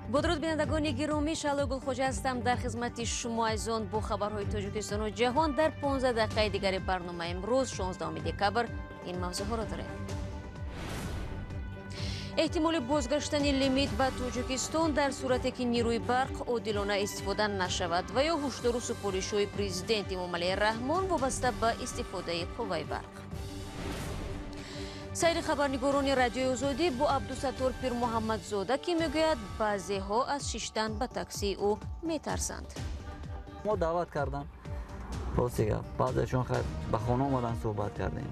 Бо дуруд, бинандагони гиромӣ, Шаҳло Гулхоҷа ҳастам дар хизмати шумо азизон бо хабарҳои Тоҷикистону ҷаҳон. Дар 15 дақиқаи дигари барнома имрӯз, 16 декабр, ин мавзӯъҳоро дорем. Эҳтимоли бозгаштани лимит ба Тоҷикистон дар сурате ки нерӯи барқ одилона истифода нашавад ва ё ҳушдору супоришҳои президент Эмомалӣ Раҳмон вобаста ба истифодаи қувваи барқ. Сайри хабарнигорони Радиои Озодӣ бо Абдусаттор Пирмуҳаммадзода, ки мегӯяд, баъзеҳо аз шиштан ба таксии ӯ метарсанд. Мо даъват кардам, рости гап, баъзешон ба хона омадан, суҳбат кардем.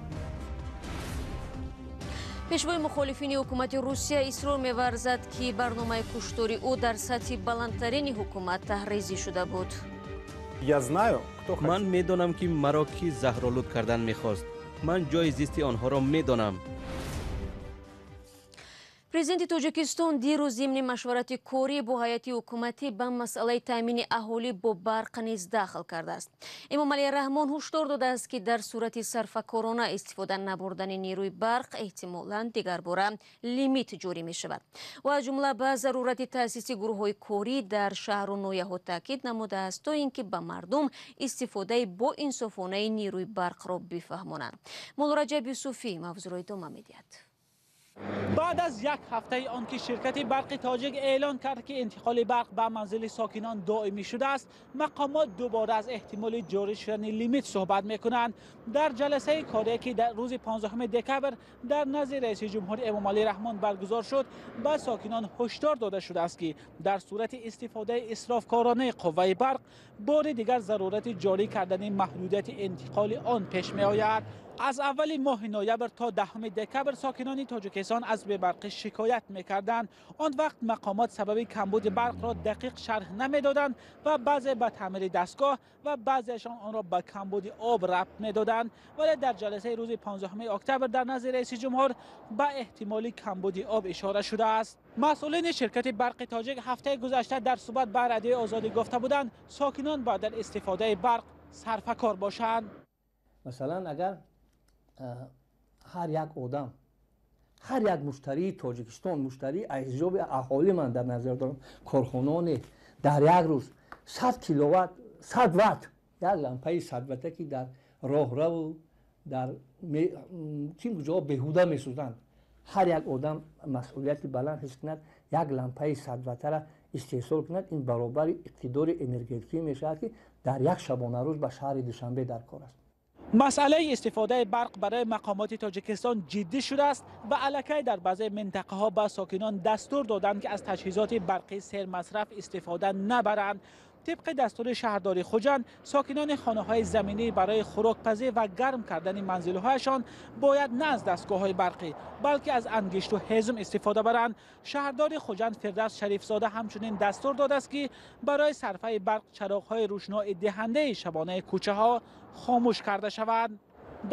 Пешвои мухолифини ҳукумати Русия исрор меварзад, ки барномаи куштори ӯ дар сатҳи баландтарини ҳукумат таҳризӣ шуда буд. Ман медонам, ки маро кӣ заҳролуд кардан мехост. Ман ҷои зисти онҳоро медонам. Президенти Тоҷикистон дирӯз зимни машварати корӣ бо ҳайати ҳукуматӣ ба масъалаи таъмини аҳолӣ бо барқ низ дахл кардааст. Эмомалӣ Раҳмон ҳушдор додааст, ки дар сурати сарфакорона истифода набурдани нерӯи барқ эҳтимолан дигарбора лимит ҷорӣ мешавад ва аз ҷумла ба зарурати таъсиси гурӯҳҳои корӣ дар шаҳру ноҳияҳо таъкид намудааст, то ин ки ба мардум истифодаи боинсофонаи нерӯи барқро бифаҳмонанд. Муллораҷаб Юсуфӣ мавзӯъро идома медиҳад. Баъд аз як ҳафтаи он ки ширкати барқи тоҷик эълон кард, ки интиқоли барқ ба манзили сокинон доимӣ шудааст, мақомот дубора аз эҳтимоли ҷорӣ шудани лимит суҳбат мекунанд. Дар ҷаласаи корие, ки дар рӯзи 15 декабр дар назди раиси ҷумҳур Эмомалӣ Раҳмон баргузор шуд, ба сокинон ҳушдор дода шудааст, ки дар сурати истифодаи исрофкоронаи қувваи барқ бори дигар зарурати ҷорӣ кардани маҳдудияти интиқоли он пеш меояд. Аз аввали моҳи ноябр то 10 декабр сокинони Тоҷикистон аз бебарқӣ шикоят мекарданд. Он вақт мақомот сабаби камбуди барқро дақиқ шарҳ намедоданд ва баъзе ба таъмири дастгоҳ ва баъзеашон онро ба камбуди об рабт медоданд. Вале дар ҷаласаи рӯзи 15 октябр дар назди раиси ҷумҳур ба эҳтимоли камбуди об ишора шудааст. Масъулини ширкати барқи тоҷик ҳафтаи гузашта дар суҳбат ба Радиои Озодӣ гуфта буданд, сокинон бояд дар истифодаи барқ сарфакор бошанд. Масалан, агар ҳар як одам, ҳар як муштарии Тоҷикистон, муштарии аҳзоби аҳолӣ ман дар назар дорам, корхонаоне, дар як рӯз 100 киловатт, 100 ватт, як лампаи 100 ватта, ки дар роҳраву дар чӣ ҷо беҳуда месӯзанд, ҳар як одам масъулияти баланд ҳис кунад, як лампаи 100 ваттара истеҳсол кунад, ин баробари иқтидори энергетикӣ мешавад, ки дар як шабонарӯз ба шаҳри Душанбе дар кор аст. Масъалаи истифодаи барқ барои мақомоти Тоҷикистон ҷиддӣ шудааст ва аллакай дар баъзе минтақаҳо ба сокинон дастур доданд, ки аз таҷҳизоти барқии сермасраф истифода набаранд. Тибқи дастури шаҳрдори Хуҷанд, сокинони хонаҳои заминӣ барои хӯрокпазӣ ва гарм кардани манзилҳояшон бояд на аз дастгоҳҳои барқӣ, балки аз ангишту ҳезум истифода баранд. Шаҳрдори Хуҷанд Фирдавс Шарифзода ҳамчунин дастур додааст, ки барои сарфаи барқ чароғҳои рӯшноидиҳандаи шабонаи кӯчаҳо хомӯш карда шаванд.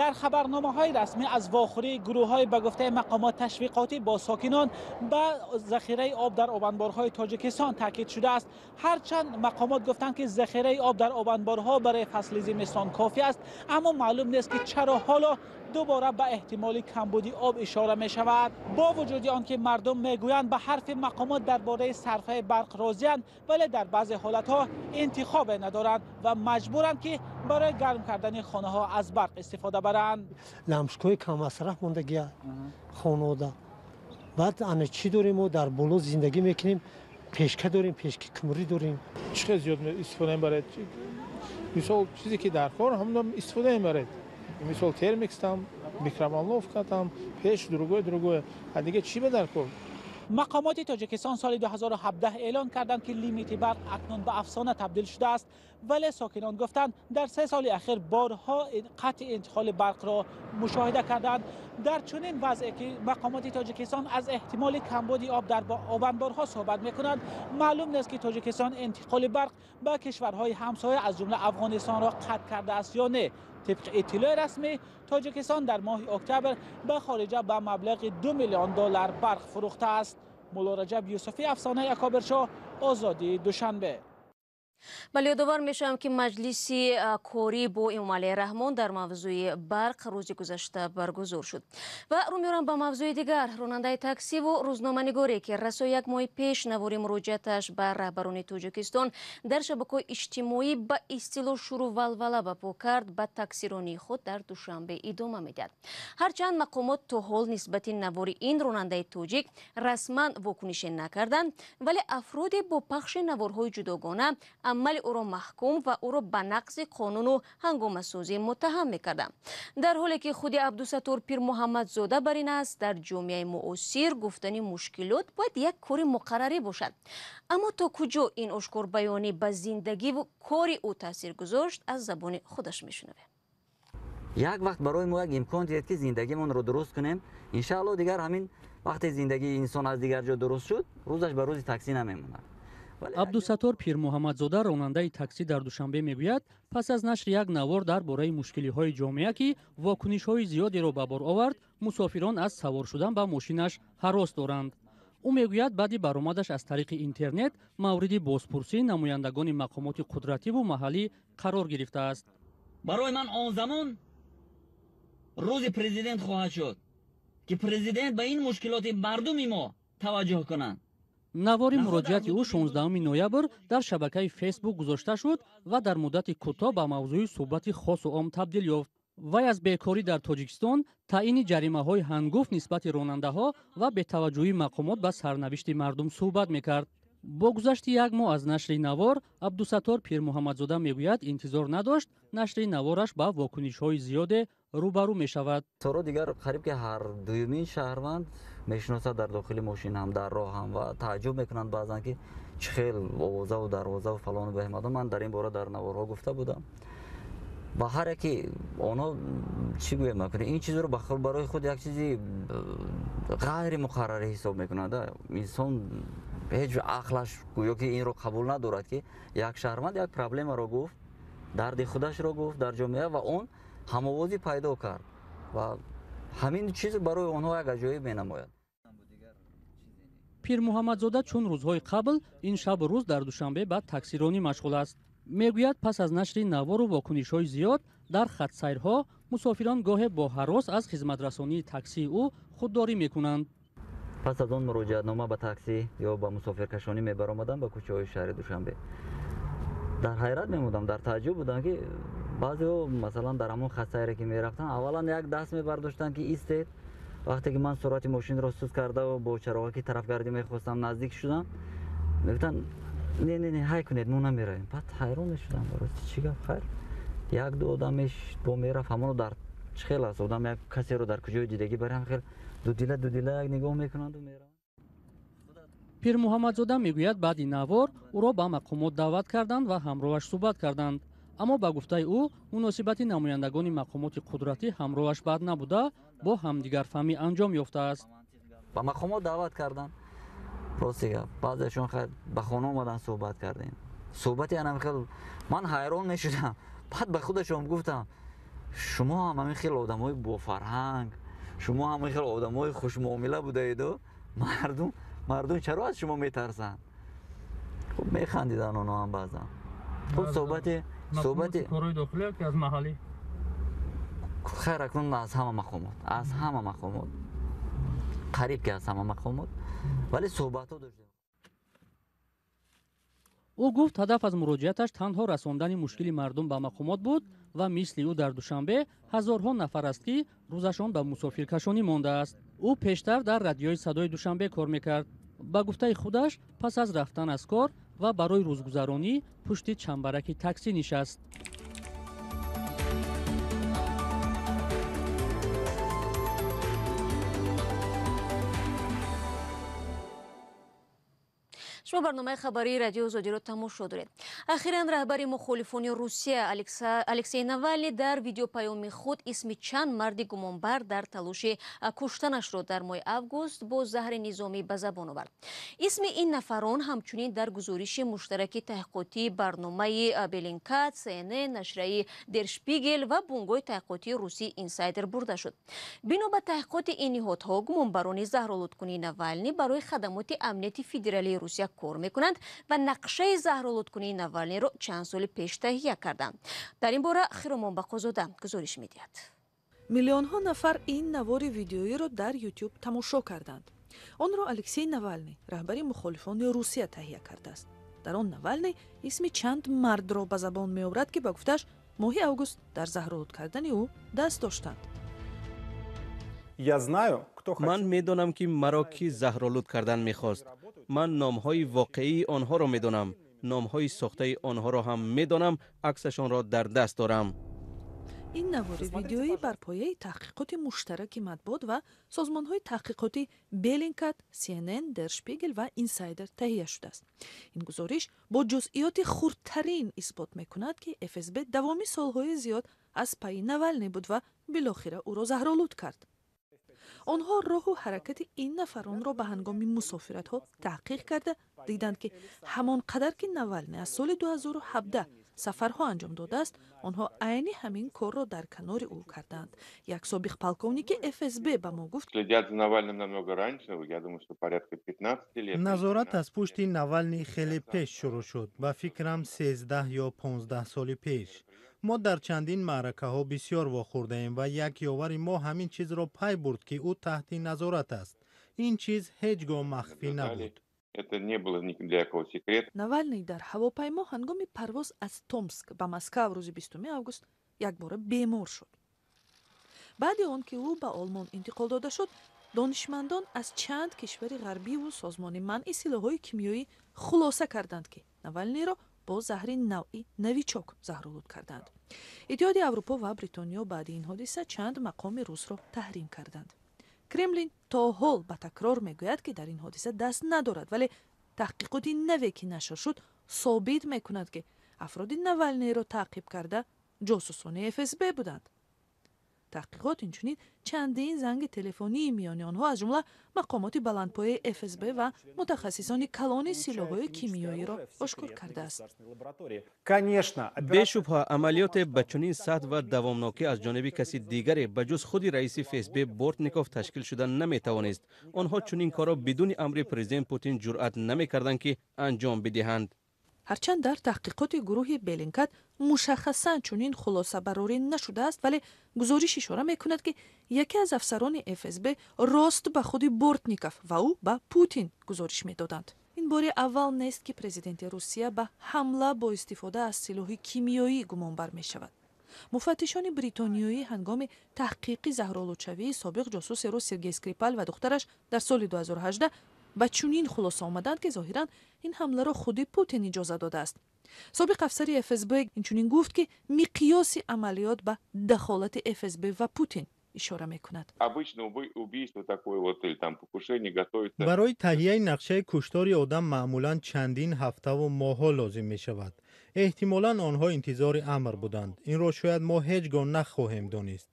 Дар хабарномаҳои расмӣ аз вохӯрии гурӯҳҳои ба гуфтаи мақомот ташвиқотӣ бо сокинон ба захираи об дар обанборҳои Тоҷикистон таъкид шудааст. Ҳарчанд мақомот гуфтанд, ки захираи об дар обанборҳо барои фасли зимистон кофӣ аст, аммо маълум нест, ки чаро ҳоло дубора ба эҳтимоли камбуди об ишора мешавад. Бо вуҷуди он ки мардум мегӯянд, ба ҳарфи мақомот дар бораи сарфаи барқ розианд, вале дар баъзе ҳолатҳо интихобе надоранд ва маҷбуранд, ки барои гарм кардани хонаҳо аз барқ истифода баранд. Лампочкаҳои каммасраф мондагия хонаода. Баъд ана чӣ дорем? Мо дар боло зиндагӣ мекунем, пешка дорем, пешки кумрӣ дорем. Чӣ хел зиёд истифода мебаред? Мисол, чизе ки дар кор, ҳамон истифода мебаред. Мисол, термикс там, микроволновка там, пеш, другое, другое. А дига чӣ ба дар кор? Мақомоти Тоҷикистон соли 2017 эълон карданд, ки лимити барқ акнун ба афсона табдил шудааст, вале сокинон гуфтанд, дар 3 соли ахир борҳо қатъи интиқоли барқро мушоҳида карданд. Дар чунин вазъе ки мақомоти Тоҷикистон аз эҳтимоли камбуди об дар обанборҳо суҳбат мекунанд, маълум нест, ки Тоҷикистон интиқоли барқ ба кишварҳои ҳамсоя, аз ҷумла Афғонистонро қатъ кардааст ё не. Тибқи иттилои расмӣ, Тоҷикистон дар моҳи октябр ба хориҷа ба маблағи 2 миллион доллар барқ фурӯхтааст. Муллораҷаб Юсуфӣ, Афсонаи Акобиршоҳ, Озодӣ, Душанбе. Бале, ёдовар мешавам, ки маҷлиси корӣ бо Эмомалӣ Раҳмон дар мавзӯи барқ рӯзи гузашта баргузор шуд. Ва рӯ меорам ба мавзӯи дигар. Ронандаи таксиву рӯзноманигоре, ки расо як моҳи пеш навори муроҷиаташ ба раҳбарони Тоҷикистон дар шабакаҳои иҷтимоӣ ба истилоҳ шурӯъ валвала ба по кард, ба таксиронии худ дар Душанбе идома медиҳад. Ҳарчанд мақомот то ҳол нисбати навори ин ронандаи тоҷик расман вокунише накарданд, вале афроде бо пахши наворҳои ҷудогона амали ӯро маҳкум ва ӯро ба нақзи қонуну ҳангомасозӣ муттаҳам мекарданд. Дар ҳоле ки худи Абдусаттор Пирмуҳаммадзода бар ин аст, дар ҷомеаи муосир гуфтани мушкилот бояд як кори муқаррарӣ бошад. Аммо то куҷо ин ошкорбаёнӣ ба зиндагиву кори ӯ таъсир гузошт, аз забони худаш мешунавем. Як вақт барои мо як имкон диҳед, ки зиндагимонро дуруст кунем. Иншаалло, дигар ҳамин вақте зиндагии инсон аз дигар ҷо дуруст шуд, рӯзаш ба рӯзи таксӣ намемонад. Абдусаттор Пирмуҳаммадзода, ронандаи таксӣ дар Душанбе, мегӯяд, пас аз нашри як навор дар бораи мушкилиҳои ҷомеа, ки вокунишҳои зиёдеро ба бор овард, мусофирон аз савор шудан ба мошинаш ҳарос доранд. Ӯ мегӯяд, баъди баромадаш аз тариқи интернет мавриди бозпурсии намояндагони мақомоти қудративу маҳаллӣ қарор гирифтааст. Барои ман он замон рӯзи президент хоҳад шуд, ки президент ба ин мушкилоти мардуми мо таваҷҷӯҳ кунанд. Навори муроҷиати ӯ 16 ноябр дар шабакаи Фейсбук гузошта шуд ва дар муддати кӯтоҳ ба мавзӯи суҳбати хосу ом табдил ёфт. Вай аз бекорӣ дар Тоҷикистон, таъини ҷаримаҳои ҳангуфт нисбати ронандаҳо ва бетаваҷҷӯҳии мақомот ба сарнавишти мардум суҳбат мекард. Бо гузашти як моҳ аз нашри навор, Абдусаттор Пирмуҳаммадзода мегӯяд, интизор надошт нашри навораш ба вокунишҳои зиёде рӯбарӯ мешавад. Соро дигар қариб ки ҳар дуюмин шаҳрванд мешиносад дар дохили мошин ҳам, дар роҳ ҳам, ва тааҷҷуб мекунанд баъзан, ки чӣ хел овозаву дарвозаву фалону беҳмадо. Ман дар ин бора дар наворҳо гуфта будам ва ҳар яке онҳо, чӣ гӯям, ин чизро барои худ як чизи ғайри муқаррарӣ ҳисоб мекунад. Инсон ҳеҷ ақлаш гӯё ки инро қабул надорад, ки як шаҳрванд як проблемаро гуфт, дарди худашро гуфт дар ҷомеа ва он ҳамовозӣ пайдо кард, ва ҳамин чиз барои онҳо як аҷоиб менамояд. Пирмуҳаммадзода чун рӯзҳои қабл ин шабу рӯз дар Душанбе ба таксиронӣ машғул аст. Мегӯяд, пас аз нашри навору вокунишҳои зиёд дар хатсайрҳо, мусофирон гоҳе бо ҳарос аз хизматрасонии таксии ӯ худдорӣ мекунанд. Пас аз он муроҷиатнома ба таксӣ ё ба мусофиркашонӣ мебаромадам ба кӯчаҳои шаҳри Душанбе, дар ҳайрат мемондам, дар тааҷҷуб будам, ки баъзеҳо, масалан, дар ҳамон хатсайре ки мерафтанд, аввалан як даст мебардоштанд, ки истед. Вақте ки ман суръати мошинро суст кардаву бо чароғаки тарафгардӣ мехостам наздик шудам, мегуфтанд: «Не, не, не, ҳай кунед, мо намеравем». Баъд ҳайрон мешудам, рости чӣ гап? Хайр, як ду одам бо мерафт, ҳамоно дар чӣ хел аст, одам як касеро дар куҷои дидагӣ бари ҳам хел дудила дудила як нигоҳ мекунанду мераванд. Пирмуҳаммадзода мегӯяд, баъди навор ӯро ба мақомот даъват карданд ва ҳамроҳаш суҳбат карданд. Аммо ба гуфтаи ӯ, муносибати намояндагони мақомоти қудратӣ ҳамроҳаш бад набуда, бо ҳамдигарфаҳмӣ анҷом ёфтааст. Ба мақомот даъват карданд. Рости гап, баъзеашон хайр ба хона омадан, суҳбат кардем. Суҳбати анам хел ман ҳайрон мешудам. Баъд ба худашон гуфтам: «Шумо ҳам ҳамин хел одамои бофарҳанг, шумо ҳам ҳамин хел одамои хушмуомила будаеду мардум чаро аз шумо метарсанд?» Хуб, механдиданд онҳо ҳам баъзан. Хуб, суҳбати корҳои дохилӣ ки аз маҳаллӣ? Хайр, акнун аз ҳама мақомот, аз ҳама мақомот, қариб ки аз ҳама мақомот, вале суҳбатҳо доштем. Ӯ гуфт, ҳадаф аз муроҷиаташ танҳо расондани мушкили мардум ба мақомот буд ва мисли ӯ дар Душанбе ҳазорҳо нафар аст, ки рӯзашон ба мусофиркашонӣ мондааст. Ӯ пештар дар радиои Садои Душанбе кор мекард. Ба гуфтаи худаш, пас аз рафтан аз кор ва барои рӯзгузаронӣ пушти чамбараки таксӣ нишаст. Шумо барномаи хабарии Радиои Озодиро тамошо доред. Ахиран раҳбари мухолифони Русия Алексей Навални дар видеопаёми худ исми чанд марди гумонбар дар талоши куштанашро дар моҳи август бо заҳри низомӣ ба забон овард. Исми ин нафарон ҳамчунин дар гузориши муштараки таҳқиқотии барномаи Беллингкат, СНН, нашрияи Дер Шпигел ва бунгоҳи таҳқиқотии русии Инсайдер бурда шуд. Бино ба таҳқиқоти ин ниҳодҳо, гумонбарони заҳролудкунии Навални барои хадамоти амнияти федералии Русия кор мекунанд ва нақшаи заҳролудкунии Навалниро чанд соли пеш таҳия карданд. Дар ин бора Хиромон Бақозода гузориш медиҳад. Миллионҳо нафар ин навори видеоиро дар Ютуб тамошо карданд. Онро Алексей Навалный, раҳбари мухолифони Русия, таҳия кардааст. Дар он Навалный исми чанд мардро ба забон меоварад, ки ба гуфтааш моҳи август дар заҳролуд кардани ӯ даст доштанд. Ман медонам, ки маро кӣ заҳролуд кардан мехост. Ман номҳои воқеии онҳоро медонам, номҳои сохтаи онҳоро ҳам медонам, аксашонро дар даст дорам. Ин навори видеоӣ бар пояи таҳқиқоти муштараки матбуот ва созмонҳои таҳқиқотӣ Беллингкат, CNN, Дер Шпигел ва Инсайдер таҳия шудааст. Ин гузориш бо ҷузъиёти хурдтарин исбот мекунад, ки ФСБ давоми солҳои зиёд аз пайи Навалный буд ва билохира ӯро заҳролуд кард. Онҳо роҳу ҳаракати ин нафаронро ба ҳангоми мусофиратҳо таҳқиқ карда диданд, ки ҳамон қадар ки Навалный аз соли 2017 сафарҳо анҷом додааст, онҳо айни ҳамин корро дар канори ӯ карданд. Як собиқ полковники ФСБ ба мо гуфт: Следят за Навальным намного раньше, я думаю, что порядка 15 лет. Назорат аз пушти Навални хеле пеш шурӯъ шуд, ба фикрам, 13 ё 15 соли пеш. Мо дар чандин маъракаҳо бисёр вохӯрдаем ва як ёвари мо ҳамин чизро пай бурд, ки ӯ таҳти назорат аст. Ин чиз ҳеҷ гоҳ махфӣ набуд. Это не было ни для кого секрет. Навалный дар ҳавопаймо ҳангоми парвоз аз Томск ба Москав рӯзи 20 август якбора бемор шуд. Баъди он ки ӯ ба Олмон интиқол дода шуд, донишмандон аз чанд кишвари ғарбиву созмони манъи силоҳҳои кимиёӣ хулоса карданд, ки Навалниро бо заҳри навъи Новичок заҳролуд карданд. Иттиҳоди Аврупо ва Бритониё баъди ин ҳодиса чанд мақоми русро таҳрим карданд. Кремлин то ҳол ба такрор мегӯяд, ки дар ин ҳодиса даст надорад, вале таҳқиқоти наве, ки нашр шуд, собит мекунад, ки афроди Навалнийро таъқиб карда ҷосусони ФСБ буданд. Таҳқиқот инчунин чандин занги телефонии миёни онҳо, аз ҷумла мақомоти баландпояи ФСБ ва мутахассисони калони силоҳҳои кимиёиро ошкор кардааст. Бешубҳа, амалиёте ба чунин сатҳ ва давомнокӣ аз ҷониби каси дигаре ба ҷуз худи раиси ФСБ Бортников ташкил шуда наметавонист. Онҳо чунин корро бидуни амри президент Путин ҷуръат намекарданд, ки анҷом бидиҳанд. Ҳарчанд дар таҳқиқоти гурӯҳи Беллингкат мушаххасан чунин хулосабарорӣ нашудааст, вале гузориш ишора мекунад, ки яке аз афсарони ФСБ рост ба худи Бортников ва ӯ ба Путин гузориш медоданд. Ин бори аввал нест, ки президенти Русия ба ҳамла бо истифода аз силоҳи кимиёӣ гумонбар мешавад. Муфаттишони бритониёӣ ҳангоми таҳқиқи заҳролудшавии собиқ ҷосуси рус Сергей Скрипал ва духтараш дар соли 2018 ба чунин хулоса омаданд, ки зоҳиран ин ҳамларо худи Путин иҷоза додааст. Собиқ афсари ФСБ инчунин гуфт, ки миқёси амалиёт ба дахолати ФСБ ва Путин ишора мекунад. Обычно убийство такое вот или там покушение готовится. Барои таҳияи нақшаи куштори одам маъмулан чандин ҳафтаву моҳҳо лозим мешавад. Эҳтимолан, онҳо интизори амр буданд. Инро шояд мо ҳеҷ гоҳ нахоҳем донист,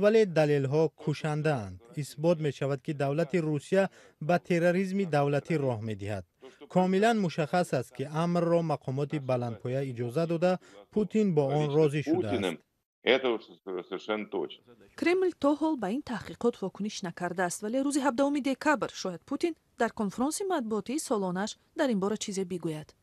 вале далелҳо кушандаанд. Исбот мешавад, ки давлати Русия ба терроризми давлатӣ роҳ медиҳад. Комилан мушаххас аст, ки амрро мақомоти баландпоя иҷоза дода, Путин бо он розӣ шудааст. Это уж совершенно точно. Кремл то ҳол ба ин таҳқиқот вокуниш накардааст, вале рӯзи 17 декабр шояд Путин дар конфронси матбуотии солонааш дар ин бора чизе бигӯяд.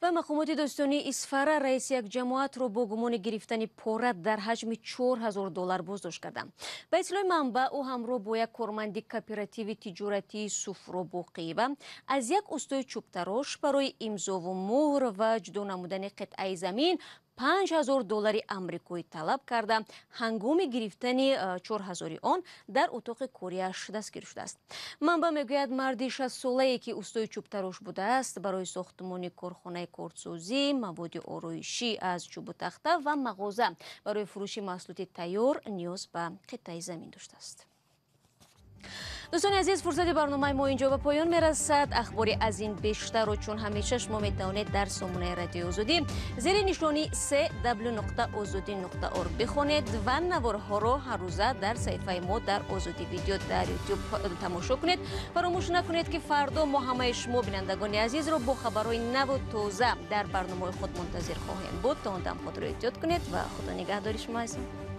Ва мақомоти додситонии Исфара раиси як ҷамоатро бо гумони гирифтани пора дар ҳаҷми 4000 доллар боздошт карданд. Ба иттилои манбаъ, ӯ ҳамроҳ бо як корманди кооперативи тиҷоратии Суфробоқиева аз як устои чӯбтарош барои имзову муҳр ва ҷудо намудани қитъаи замин 5000 доллари амрикоӣ талаб карда, ҳангоми гирифтани 4000-и он дар утоқи кориаш дастгир шудааст. Манбаъ мегӯяд, марди 60-солае, ки устои чӯбтарош будааст, барои сохтмони корхонаи кордсозӣ, маводи ороишӣ аз чӯбу тахта ва мағоза барои фурӯши маҳсулоти тайёр ниёз ба қитъаи замин доштааст. Дӯстони азиз, фурсати барномаи мо инҷо ба поён мерасад. Ахбори аз ин бештарро, чун ҳамеша, шумо метавонед дар сомонаи Радиои Озодӣ зери нишони cw.ozodi.org бихонед ва наворҳоро ҳаррӯза дар саҳифаи мо дар Озодӣ Видео дар Ютуб тамошо кунед. Фаромӯш накунед, ки фардо мо ҳамаи шумо, бинандагони азизро, бо хабарҳои наву тоза дар барномаҳои худ мунтазир хоҳем буд. То он дам худро эҳтиёт кунед ва Худо нигаҳдори шумо, азизон.